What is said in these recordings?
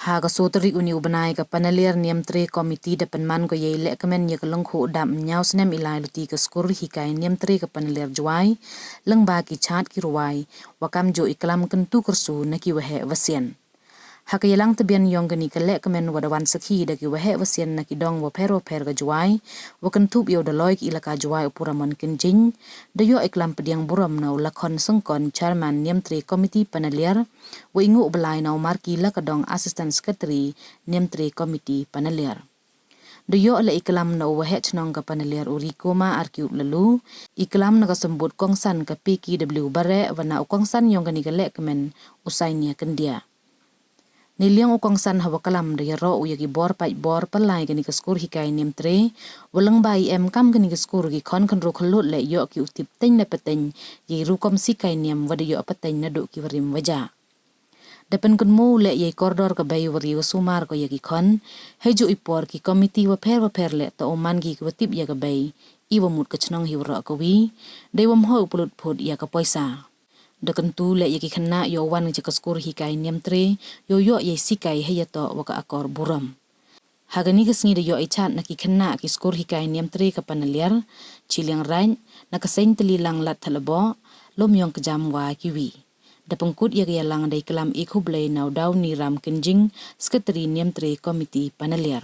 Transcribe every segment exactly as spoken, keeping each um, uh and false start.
Ha ka soo tarik uni u bnai ka Panaliar Niamtre Committee da pynman ko yei lehkmen ya ka lyngkhuh dap ynñiaw snem i lai luti ka skur hikai niamtre ka Panaliar Jowai, lyngba ki chaad ki rwai, wa kamjooh i klam kyntu kyrsu na ki waheh wasian. Ha ka yalang tbian yong kani ka lehkmen wa da wan sakhi da ki waheh wasian na ki dong wapher wapher ka Jowai, wa kynthup ya u Daloi ka Elaka Jowai u Pu Ramon Kynjing, da yoh i klam pdiang burom na u Lakhon Syngkon, Chairman Niamtre Committee Panaliar, wa i Nguh Blai na u Marki Lakadong, Assistant Secretary Niamtre Committee Panaliar. Da yoh leh i klam na u waheh chnong ka Panaliar u Rikoma Arkiut Lalu, i klam na ka symbud kongsan ka P K W Bareh, wa na u kongsan yong kani ka lehkmen u Sainia Kyndia. Neiliang u kongsan ha wa klam da yaroh u ya ki bor paidbor pynlai kani ka skur hikai niamtre, wa lyngba i em kam kani ka skur ki khon khynru khyllood leh yoh ki u tip teng na pateng yei rukom sikai niam wa da yoh pateng naduh ki warim waja. Da pynkynmaw u leh yei kordor ka bei wa ri wa sumar ko ya ki khon, heijooh i por ki committee wapher wapher leh toh u man ki ki wa tip ya ka bei, i wa mut ka chnong hi waroh kawi, dei wym hoi u pynlut phut ya ka poisa. Da kyntu leh ya ki khynnah yow wan cha ka skur hikai niamtre, yow yoh yei sikai heiyatoh wa ka akor burom. Ha kani ka sngi da yoh i chaad na ki khynnah ki skur hikai niamtre ka Panaliar, chiliang raij, na ka seng tylli lang lad thalaboh, lum yong kjam wa kiwi. Da pynkut ya ka yalang da i klam i khublei na u Dawni Ram Kynjing, Secretary Niamtre Committee Panaliar.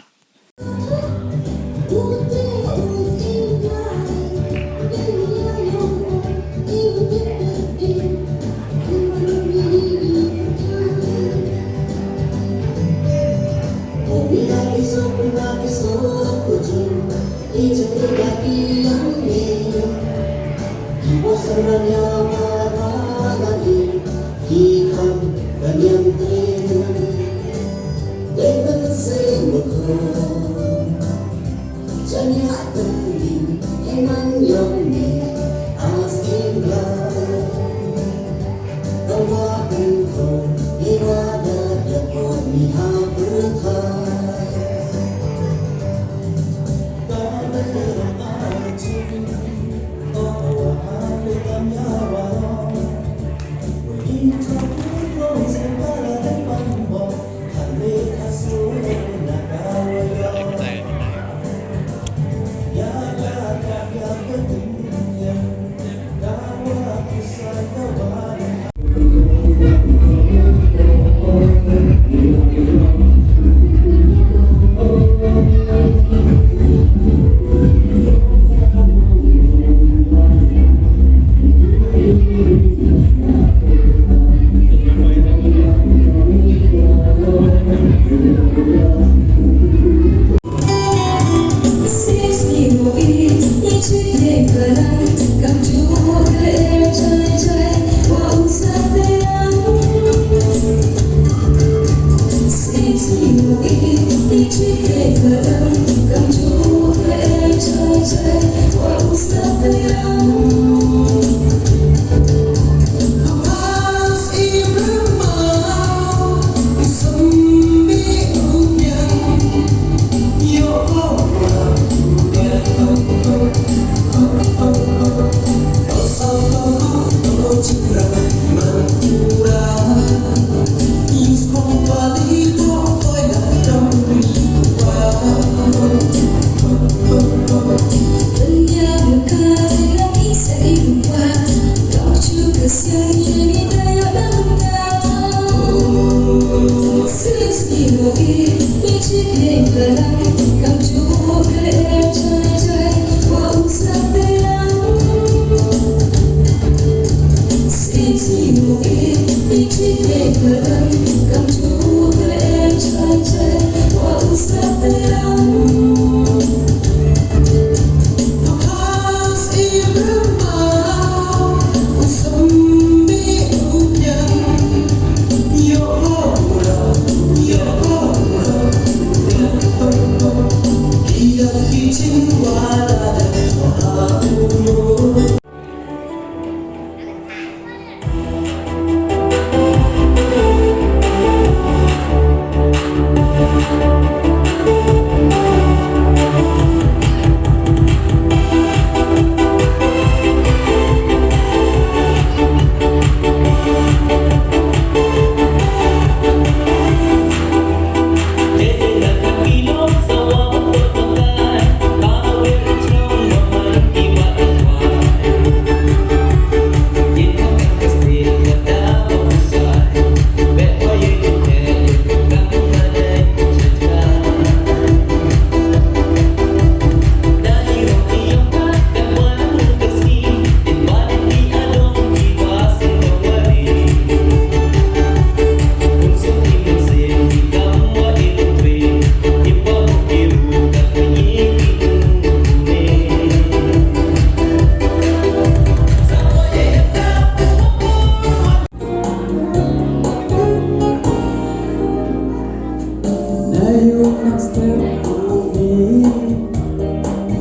Yow nak step u mi,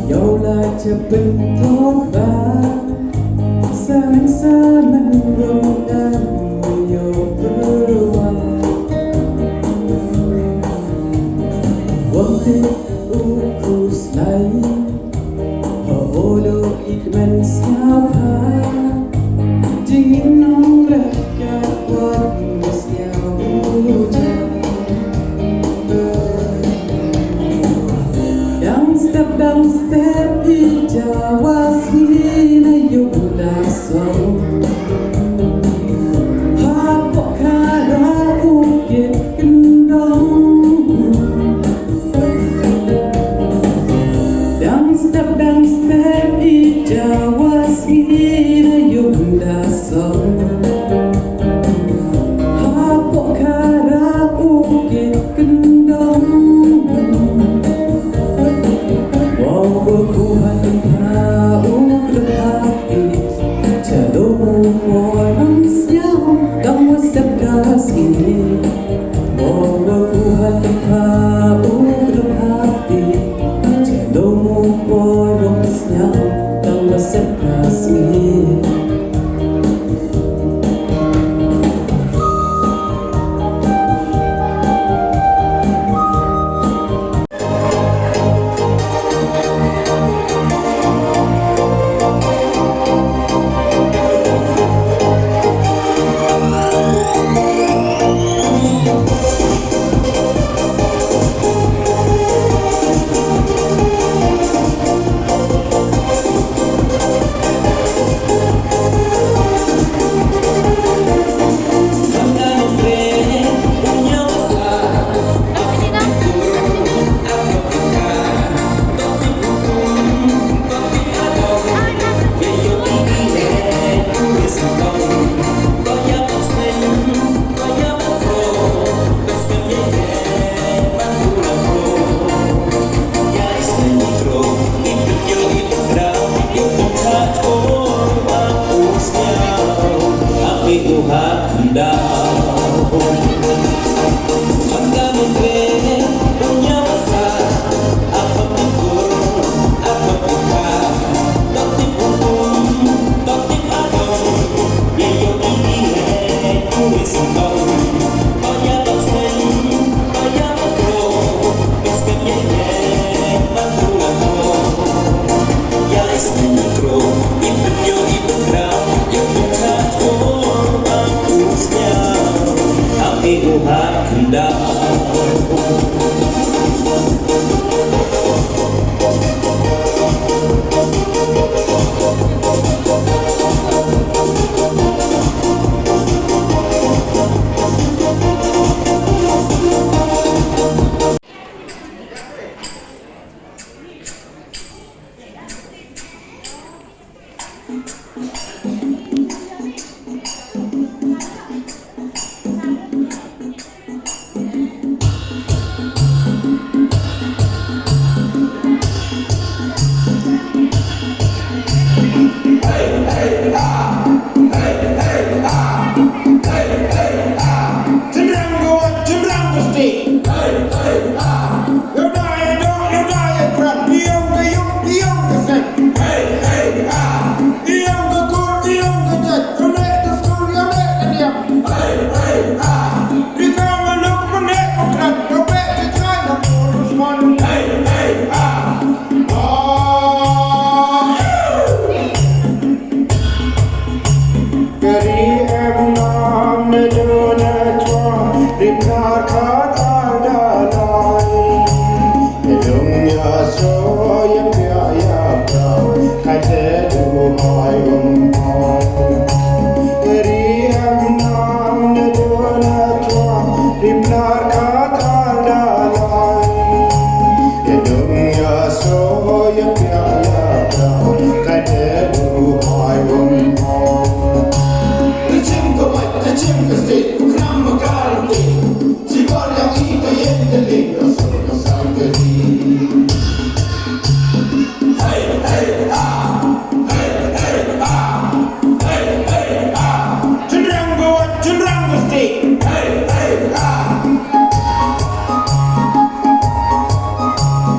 yow la chapin thok ba, sa men sa men wang dan yow pyrwa. Wang te u kus lai, ha olo ik men sngap ha, jing nong rah ka wat sngap u ja. Dang step, dang step, i Jawa sngi na yung da song. Hapoh khara u kit kyndong. Dang step, dang step, i Jawa sngi na yung da song. Hapoh khara u kit kyndong. Wow, wow, wow, ha, ha, u, ha, ha, i. Cha dooh u poi wang sniaw, dang wa sep ka sngi. Wow, wow, wow, ha, ha, u, ha, ha, i. Cha dooh u poi wang sniaw, dang wa sep ka sngi.